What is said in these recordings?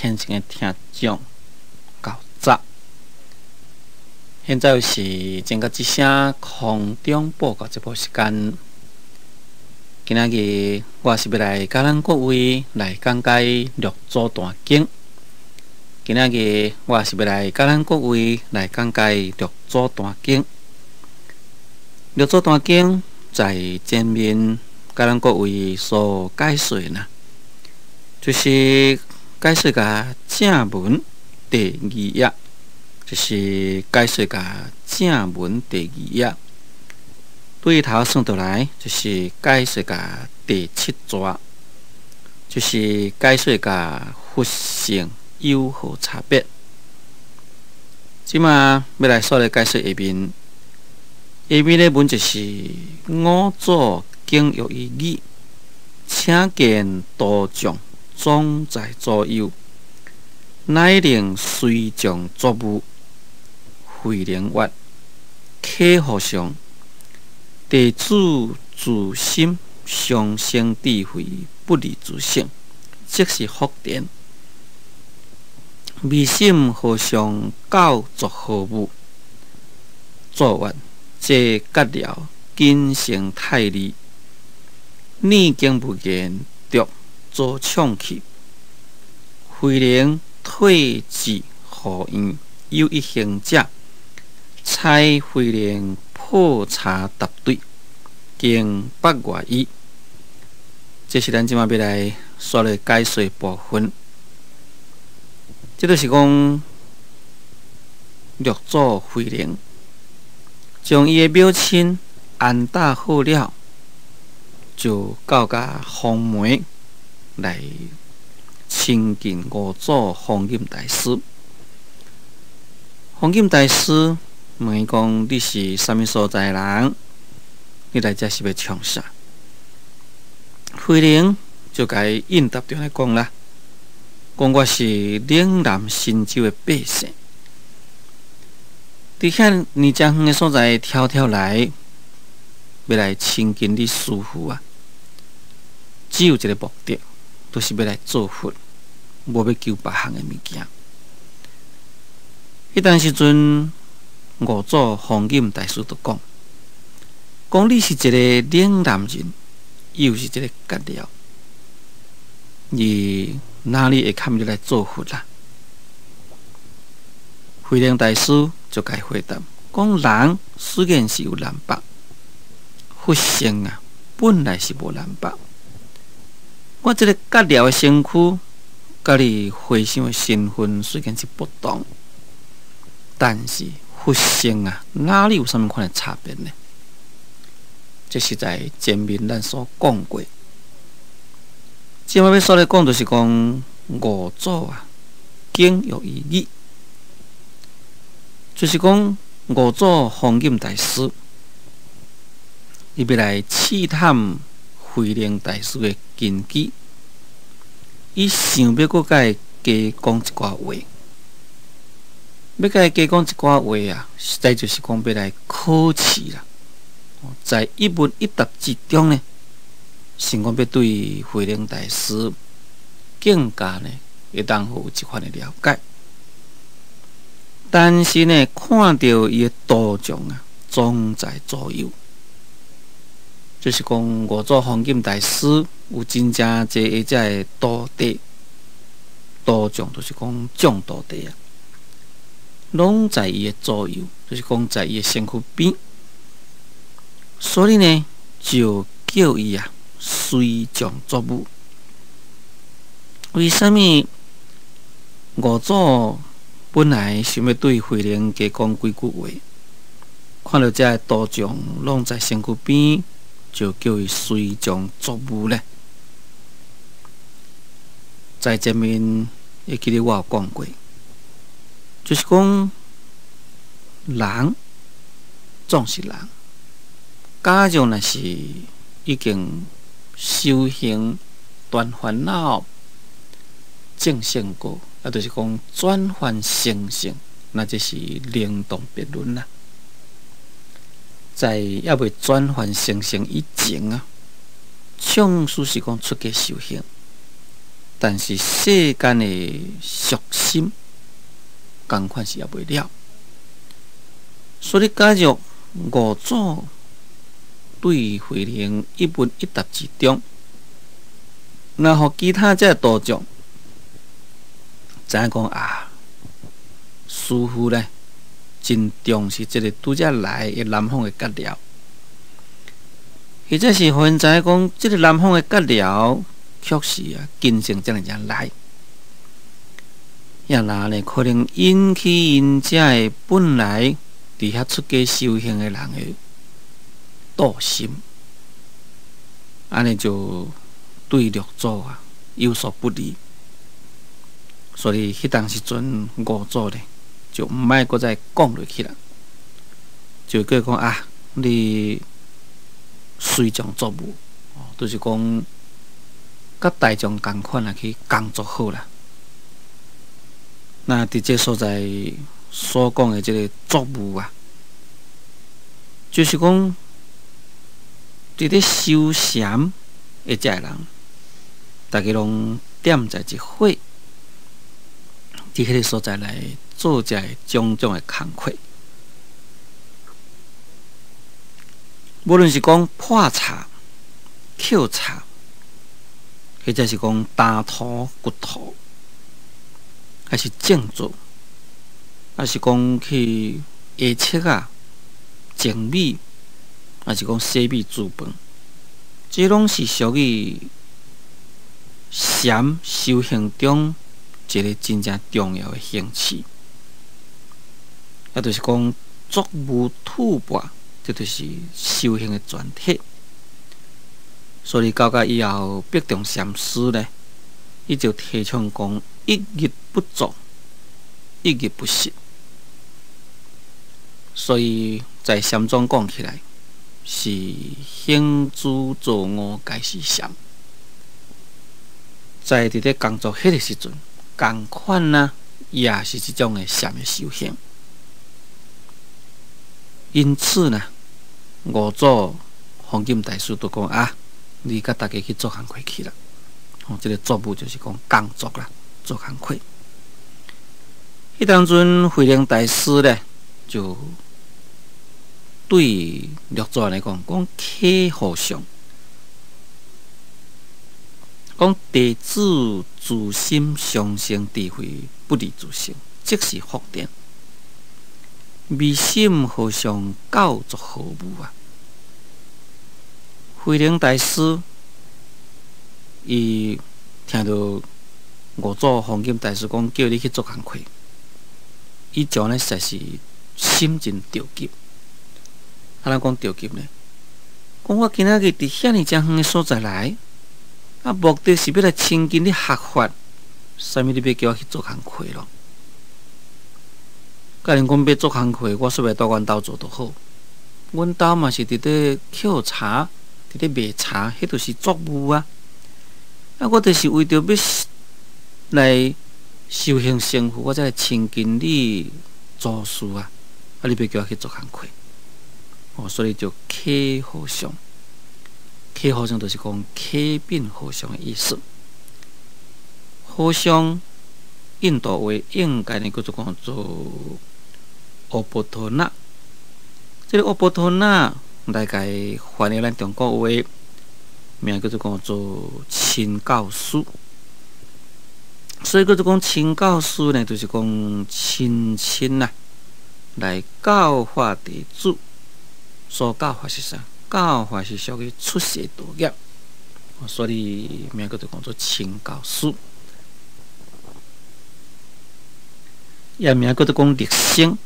虔誠的聽眾，到早。現在是正覺之聲空中報告節目時間。今仔日我是欲來佮咱各位來講解六祖壇經。今仔日我是欲來佮咱各位來講解六祖壇經。六祖壇經在前面佮咱各位所解說呢，就是解說共正文第二頁，就是解說共正文第二頁。對頭算倒來，就是解說共第七逝，就是解說共佛聖有何差別。這馬欲來煞來解說下面，下面的文就是五祖警欲伊語，請見徒眾總在左右，乃令隨眾作舞。慧能曰：啟和尚，弟子自心常生智慧，不離自性，即是福田。未審和尚教作何舞？祖曰：這結寮謹成太利，念經無言，獨遭暢去。慧能退至護院，有一行者，差慧能破茶答對，經北外語。這是咱這馬欲來煞來解說部分。這就是講六祖慧能將伊的母親安葬好了，就到共黃梅來親近五祖弘忍大師。弘忍大師問伊講：你是啥物所在人？你來遮是欲創啥？慧能就共伊應答著來講啦，講我是嶺南神州的百姓，佇遐爾遮遠的所在，迢迢來，欲來親近你師父啊！只有一个目的，就是欲來做佛，無欲求別項的物件。彼當時陣，五祖弘忍大師就講：講你是一個嶺南人，又是一個結寮，你哪裡會堪你來做佛啦？慧能大師就共伊回答：講人雖然是有南北，佛性啊本來是無南北。我這個結寮的身軀，佮你和尚的身份雖然是不同，但是佛性啊，哪裡有啥物款的差別呢？這是在前面咱所講過。這馬欲煞來講，就是講五祖啊，警欲伊語，就是講五祖弘忍大師，伊欲來試探慧能大師的根基，伊想欲閣共伊加講一寡話，欲共伊加講一寡話啊，實在就是講欲來考試啦。在一問一答之中呢，想講欲對慧能大師更加呢，會當有一番的了解。但是呢，看著伊的徒眾啊，總在左右，就是講五祖弘忍大師有真正濟的遮个徒弟，徒眾就是講眾徒弟啊，攏在伊的左右，就是講在伊的身軀邊，所以呢，就叫伊啊隨眾作舞。為啥物五祖本來想欲對慧能加講幾句話，看著遮个徒眾攏在身軀邊，就叫伊隨眾作舞咧？在前面會記得我有講過，就是講人總是人，假如若是已經修行斷煩惱、證聖果，啊，就是講轉凡成聖，那這是另當別論啦。在猶未轉凡成聖以前啊，縱使是講出家修行，但是世間的俗心，仝款是猶未了。所以假如五祖對慧能一問一答之中，若予其他這道眾知影講啊，師父咧真重視這個拄才來的南方的鍥療，或者是予𪜶知影講，這个南方的鍥療確實啊，根性遮爾遮來，也若呢可能引起𪜶遮的本來佇遐出家修行的人的妒心，按呢就對六祖啊有所不利，所以彼當時陣五祖咧就毋愛閣再講落去啦，就叫講啊，你隨眾作務，就是講佮大眾仝款啊去工作好啦。那佇這所在所講的這个作務啊，就是講佇咧修禪的這个人，大家攏踮在一伙，佇彼个所在來做這个種種的工課。無論是講破柴、抾柴，或者是講擔土、掘土，還是種作，還是講去下切啊、種米，還是講洗米煮飯，這攏是屬於禪修行中一个真正重要的行持。也就是講作務吐蕃，這就是修行的全體。所以到甲以後，碧中禪師呢，伊就提倡講一日不作，一日不食。所以在禪宗講起來，是行住坐臥皆是禪。在佇咧工作彼个時陣，仝款啊，也是這種的禪的修行。因此呢，五祖弘忍大師都講啊，你佮大家去做工課去啦。哦，這个作務就是講工作啦，做工課。彼當陣慧能大師咧，就對六祖來講，講啟和尚，講弟子自心常生智慧，不離自性，即是福田。未審和尚教作何務啊？慧能大師伊聽著五祖弘忍大師講叫你去做工課，伊將呢實在是心真著急。啊，咱講著急呢？講我今仔日佇遐爾遮遠的所在來，啊，目的是欲來親近你學法，啥物你欲叫我去做工課咯？佮人講欲做工課，我煞欲蹛阮兜做就好。阮兜嘛是佇咧抾柴，佇咧賣柴，彼就是作務啊。啊，我就是為著欲來修行成佛，我才來親近你祖師啊。啊，你欲叫我去做工課，哦，所以就啟和尚，啟和尚就是講啟稟和尚的意思。和尚，印度話應該呢叫做講做阿波陀那，這个阿波陀那來共翻譯咱中國話，名叫做講做親教師。所以叫做講親教師呢，就是講親親啊，來教化弟子。所教化是啥？教化是屬於出世道業，所以名叫做講做親教師。也名叫做講立生。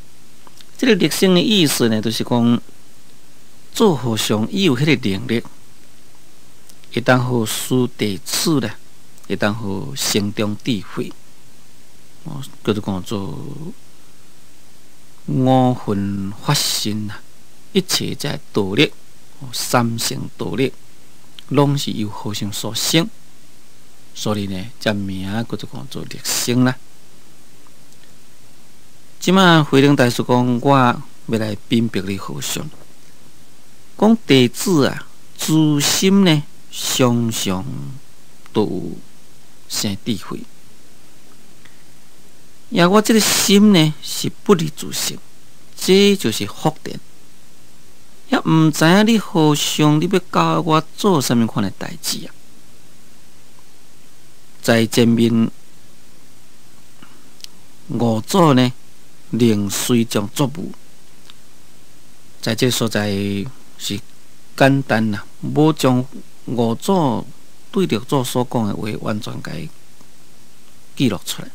這个立生的意思呢，就是講做和尚伊有彼个能力，會當予師弟子咧，會當予成長智慧，哦，叫做講做五分法身啊，一切這道力，三乘道力，攏是由和尚所生，所以呢，這名叫做講做立生啦。這馬慧能大師講，我欲來稟白你和尚，講弟子啊，自心呢，常常都有生智慧。也我這个心呢是不離自性，這就是福田。也毋知影你和尚，你欲教我做啥物款的代誌啊？在前面五祖呢，令隨眾作務，在這所在是簡單啦，無將五祖對六祖所講的話完全共伊記錄出來。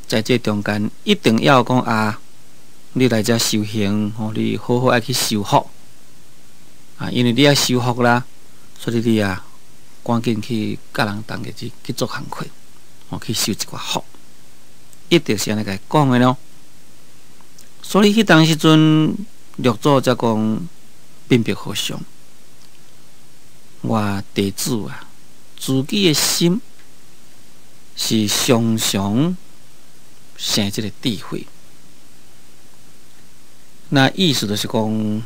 在這中間一定要講啊，你來遮修行，吼，你好好愛去修福啊，因為你愛修福啦，所以你啊，趕緊去佮人同齊去做工課，吼，去修一寡福，一定是按呢共伊講的囉。所以彼當時陣，六祖才講稟白和尚，我弟子啊，自己的心是常常生這个智慧。那意思就是講，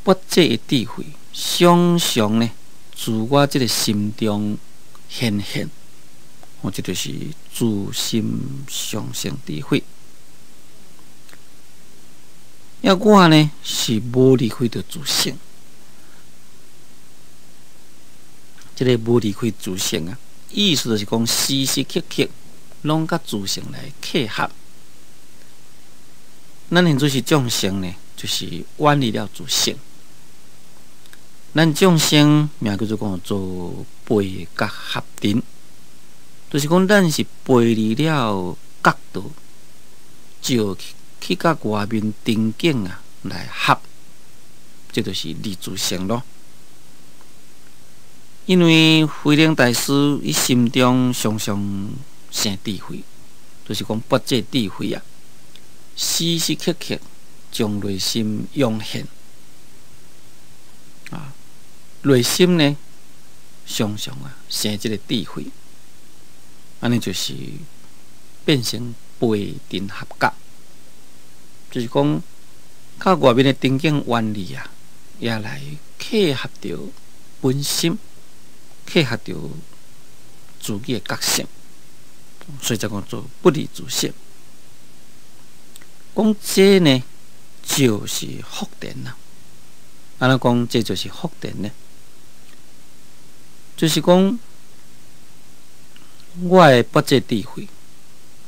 佛這个智慧，常常呢，自我這个心中顯現，哦，這就是自心常生智慧。抑我呢是無離開著自性，這个無離開自性啊，意思就是講時時刻刻攏佮自性來契合。咱現在是眾生呢，就是遠離了自性。咱眾生名叫做講做背覺合塵，就是講咱是背離了覺道，照去佮外面場景啊來合，這就是離自性囉。因為慧能大師伊心中常常生智慧，就是講佛這智慧啊，時時刻刻將內心湧現啊，內心呢常常啊生這个智慧，按呢就是變成背塵合覺，就是講佮外面的場景原理啊，也來契合著本心，契合著自己的覺性，所以才講做不離自性。講這呢，就是福田啦。按怎講這就是福田呢？就是講我的佛這智慧，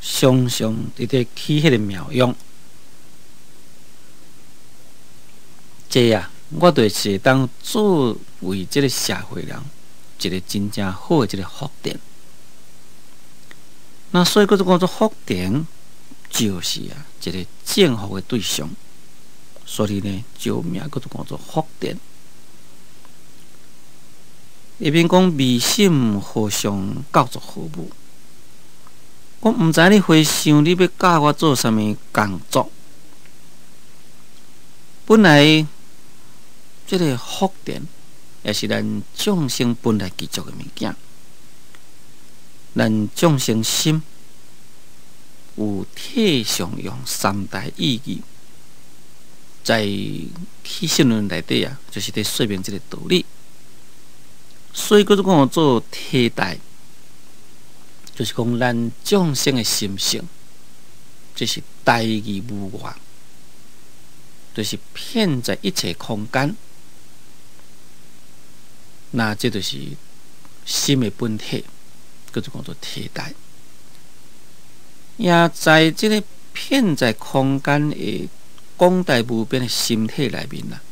常常佇咧起彼个妙用。這啊，我就是會當作為這个社會人一个真正好的這个福田。那所以閣做講做福田，就是啊一个正福的對象，所以呢，就名閣做講做福田。下面講迷心和尚教作何物？我毋知你和尚，你欲教我做啥物工作？本來這个福田也是咱眾生本來具足的物件。咱眾生心有體相用三大意義，在起信論內底啊，就是佇說明這个道理。所以閣做講做體大，就是講咱眾生的心性，這是大義無外，就是遍在一切空間。那這就是心的本體，閣做講做體大。也在這个遍在空間的廣大無邊的心體內面啊，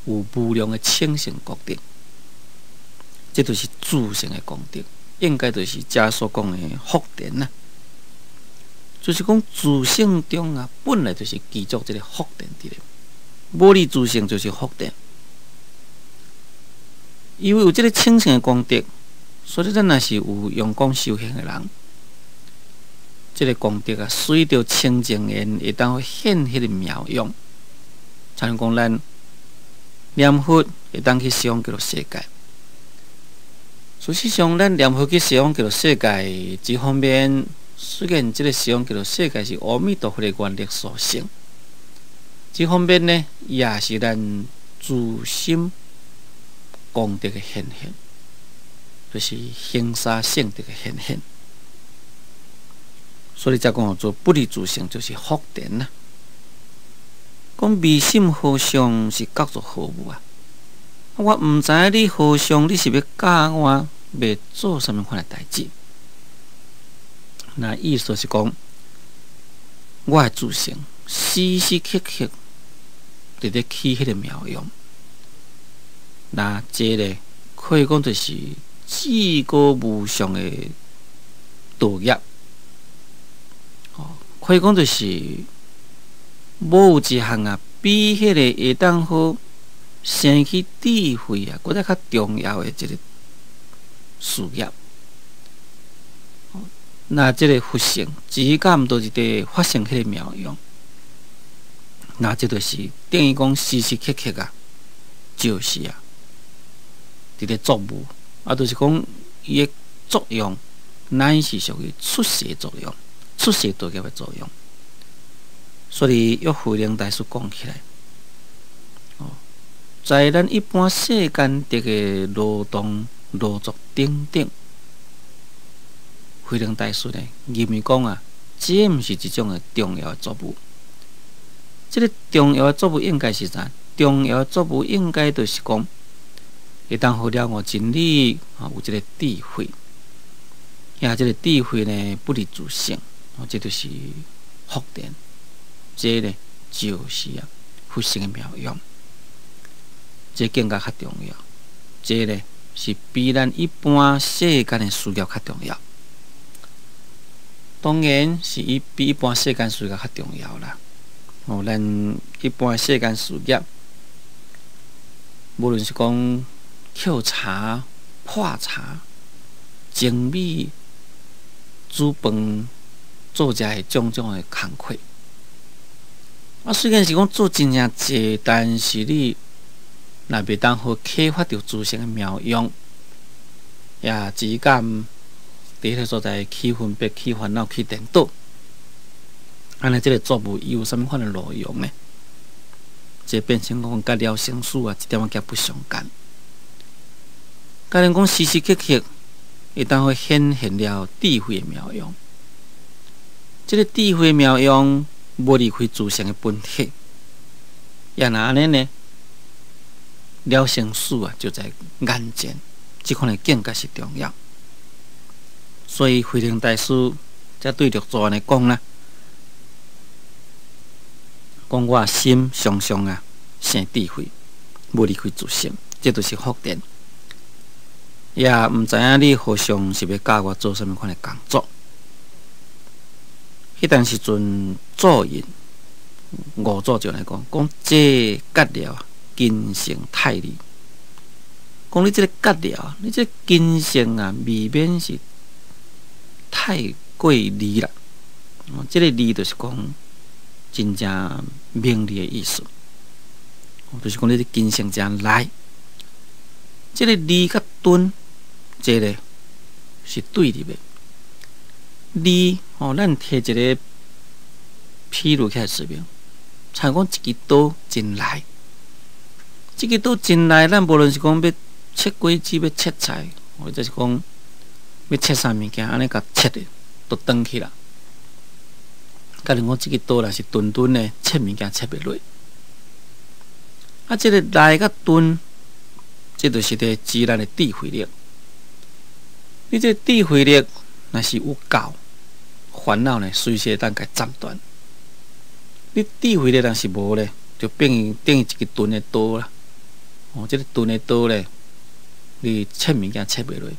有無量的清淨功德，這就是自性的功德，應該就是遮所講的福田啦。就是講自性中啊，本來就是具足這个福田佇咧，無離自性就是福田。因為有這个清淨的功德，所以咱若是有用功修行的人，這个功德啊，隨著清淨緣會當現彼个妙用。親像講咱念佛會當去西方極樂世界。事實上，咱念佛去西方極樂世界，一方面雖然這个西方極樂世界是阿彌陀佛的願力所成，這方面呢，也是咱自心功德的顯現。就是行沙聖德的顯現。所以才講做不離自性，就是福田啦。講未審和尚是覺做何物啊？我毋知影你和尚，你是欲教我欲做啥物款的代誌？那意思是講，我的自性時時刻刻佇咧起彼个妙用。那這个可以講就是至高無上的道業。可以講就是無有一項啊，比彼个會當好生起智慧啊，閣再較重要的一個事業。那這个佛性，只敢都是佇發生彼个妙用，那這就是等於講時時刻刻啊，就是啊，佇咧作務，啊，就是講伊的作用，乃是屬於出世作用。出世道業的作用，所以約慧能大師講起來，哦，在咱一般世間這个勞動勞作等等，慧能大師呢認為講啊，這毋是一種的重要的作物。這个重要的作物應該是啥？重要的作物應該就是講，會當予了悟真理啊，有這个智慧，也這个智慧呢，不離自性。這就是福田，這个就是啊佛性的妙用，這更加較重要。這个是比咱一般世間的事業較重要。當然是伊比一般世間事業較重要啦。哦，咱一般世間事業，無論是講抾柴、破柴、蒸米、煮飯，做遮的種種的工課，啊，雖然是講做真正濟，但是你若袂當好啟發著自性的妙用，也只敢佇彼个所在起分別、起煩惱、起顛倒，按呢，這个作物伊有啥物款的路用呢？這變成講佮了生死啊，一點仔仔不相干。假如講時時刻刻會當會顯現了智慧的妙用。這个智慧妙用無離開自性的本體，也若按呢呢，了生死啊，就在眼前，這款的境界是重要。所以慧能大師才對六祖按呢講啦，講我心常常啊生智慧，無離開自性，這就是福田。也毋知影你和尚是欲教我做啥物款的工作。彼當時陣祖印五祖就來講，講這覺了根性太利，講你這个覺了，你這个根性啊，未免是太過利啦。哦，這个利就是講真正名利的意思，就是講你這根性誠利，這个利佮鈍，這个是對立的。利吼，咱提一个譬如起來說明，親像講一支刀真利，這支刀真利，咱無論是講欲切果子、欲切菜，或者是講欲切啥物件，按呢共切的都斷去啦。假如講這支刀若是鈍鈍的，切物件切袂落。啊，這个利佮鈍，這就是佇指咱的智慧力。你這个智慧力若是有夠，煩惱呢，隨時會當共斬斷。你智慧力若是無咧，就變等於一支鈍的刀啦。哦，這个鈍的刀咧，你切物件切袂落。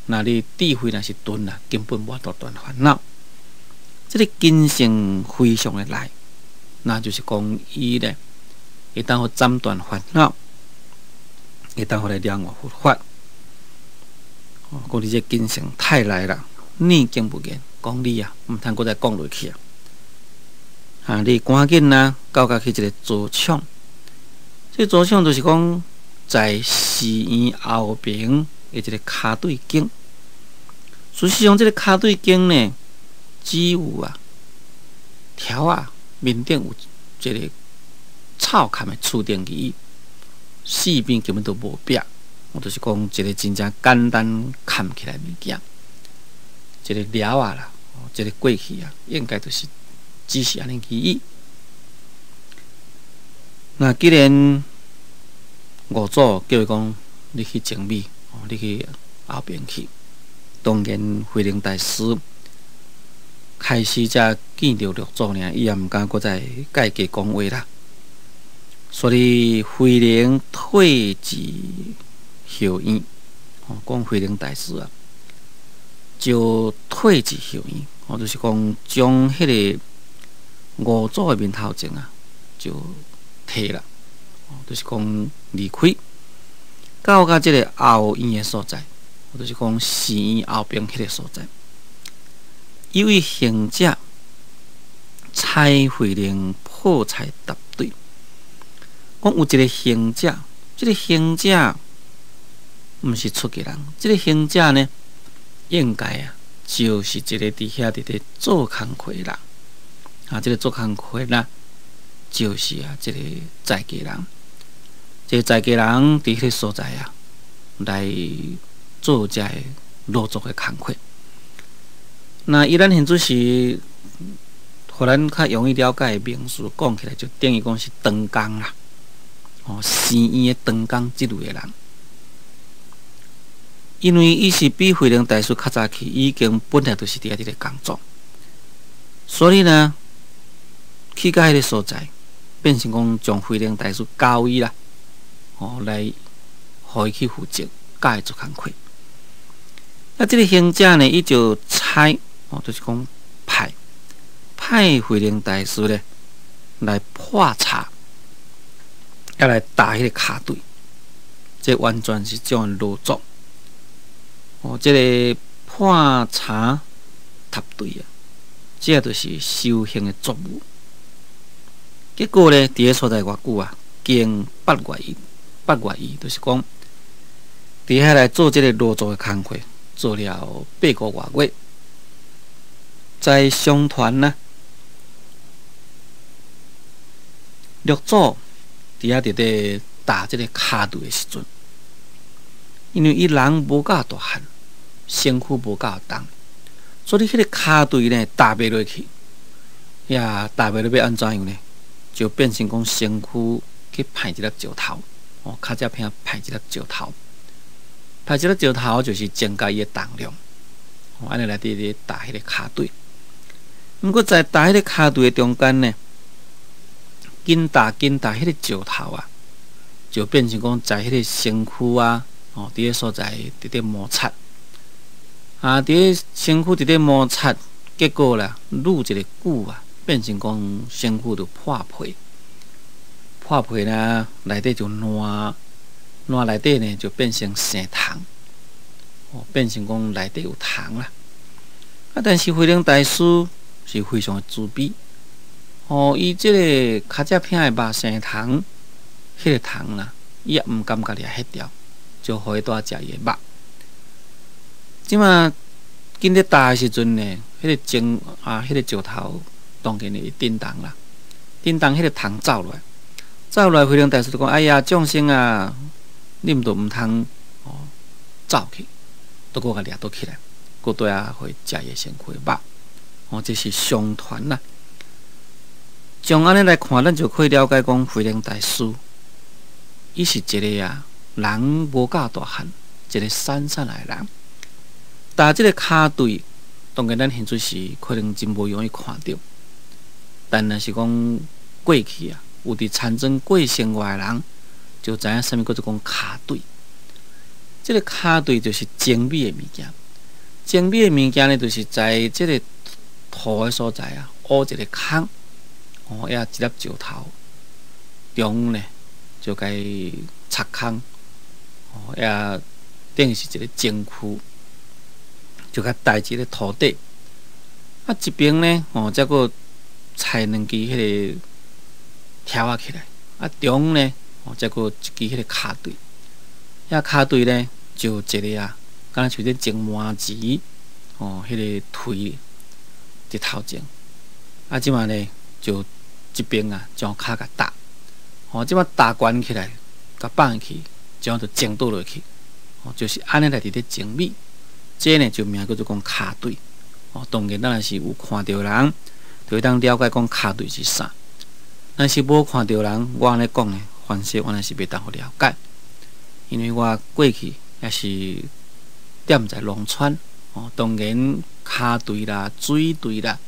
若你智慧若是鈍啦，根本無法度斷煩惱。這个根性非常的利，那就是講伊咧會當予斬斷煩惱，會當予來了悟佛法。哦，講你這根性太利啦，念經不言，講你啊，毋通閣再講落去啊！啊，你趕緊啊，到甲去一个道場。這个道場就是講在寺院後邊的一个跤對間。事實上，這个跤對間呢，只有啊條仔面頂有一個草崁的厝頂而已，四邊根本都無壁，我就是講一個真正簡單崁起來物件，一個料仔啦，一個過去啊，應該就是只是按呢而已。那既然五祖叫伊講，你去前面，你去後邊去，當然慧能大師開始才見著六祖爾，伊也毋敢閣再閣伊加講話啦。所以慧能退至後院，哦，講慧能大師啊，就退至後院，哦，就是講將彼個五祖的面頭前啊，就退啦，就是講離開，到佮這个後院的所在，就是講寺院後邊彼个所在。有位行者差慧能破柴踏堆，講有一个行者，這个行者毋是出家人，這个行者呢，應該啊，就是一个佇遐佇咧做工課的人，啊，這个做工課啦，就是啊，這个在家人，這个在家人佇彼个所在啊，來做這个勞作的工課。那以咱現在是，予咱較容易了解的名詞，講起來就等於講是長工啦，哦，寺院的長工這類的人，因為伊是比慧能大師較早去，已經本來就是佇遐佇咧工作，所以呢，去到彼个所在，變成講將慧能大師交伊啦，哦，來予伊去負責，教伊做工課。那這个行者呢，伊就差，哦，就是講派派慧能大師咧來破柴，要來踏彼个跤槌，這完全是種勞作。哦，這个破柴踏槌啊，這就是修行的作務。結果咧，佇个所在偌久啊，經8月余，8月余，就是講佇遐來做這个勞作的工課，做了8個外月。在相傳呢，六祖佇遐佇咧踏這个跤槌的時陣，因為伊人無夠大漢，身軀無夠重，所以彼个跤槌呢踏袂落去，呀，踏袂落欲按怎樣呢？就變成講身軀去拍一粒石頭，哦，跤脊片拍一粒石頭，拍一粒石頭就是增加伊的重量，哦，按呢來佇咧踏彼个跤槌。毋過在踏彼个跤槌的中間呢，緊踏緊踏彼个石頭啊，就變成講在彼个身軀啊，哦，佇个所在佇咧摩擦，啊，佇咧身軀佇咧摩擦，結果啦，愈一个久啊，變成講身軀就破皮，破皮呢，內底就爛，爛內底呢就變成生蟲，哦，變成講內底有蟲啦。啊，但是慧能大師是非常的慈悲，哦，伊這个跤脊片的肉生蟲，彼个蟲啦，伊也毋甘共掠彼掉，就予伊蹛食伊的肉。這馬緊咧踏的時陣呢，彼个石啊，彼个石頭當然會震動啦，震動彼个蟲走落來，走落來，慧能大師就講：哎呀，眾生啊，你毋著毋通哦走去，都閣共掠倒起來，閣綴仔予伊食伊的身軀的肉。哦，這是相傳啦。從按呢來看，咱就可以了解講，慧能大師，伊是一个啊，人無夠大漢，一个瘦瘦的人。踏這个跤槌，當然咱現在是可能真無容易看著，但若是講過去啊，有佇田莊過生活的人，就知影啥物叫做講跤槌。這个跤槌就是精美的物件，精美的物件呢，就是在這个土的所在啊，挖一个空，哦，也一粒石頭，中呢就共伊插空，哦，也等於是一个精區，就共埋佇个土底。啊，一邊呢，哦，才閣裁兩支彼个柱仔起來，啊，中呢，哦，才閣一支彼个跤槌，遐跤槌呢，就一个啊，敢若像咧蒸麻糍，哦，彼个槌佇頭前，啊，這馬呢，就這邊啊，將跤共踏，哦，這馬踏懸起來，共放去，這樣就蒸倒落去，哦，就是按呢來佇咧舂米，這呢就名叫做講跤槌。哦，當然咱若是有看著人，就會當了解講跤槌是啥。若是無看著人，我按呢講呢，凡勢我若是袂當予了解，因為我過去也是踮在農村，哦，當然跤槌啦、水槌啦，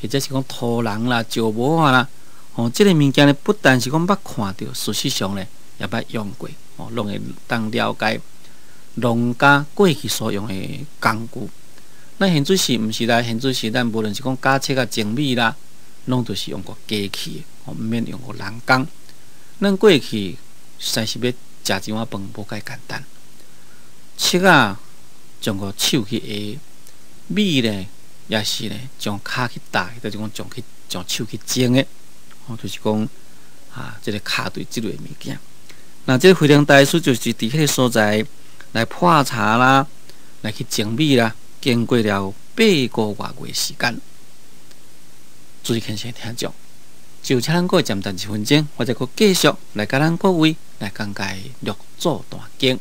或者是講土礱啦、石磨仔啦，哦，這個物件呢，不但是講捌看著，事實上呢，也捌用過，哦，攏會當了解農家過去所用的工具。咱現在是毋是啦？現在是咱無論是講絞切啊、舂米啦，攏都是用過機器的，哦，毋免用過人工。咱過去實在是欲食一碗飯無介簡單，切仔將個手去下，米呢也是呢將跤去打，就是講將去將手去舂的，哦，就是講啊，這個跤槌這類物件。那這個慧能大師就是佇彼個所在來泡茶啦，來去舂米啦。經過了8個外月時間，注意聽先聽眾，就請咱各位暫停一分鐘，我再閣繼續來共咱各位來講解六祖壇經。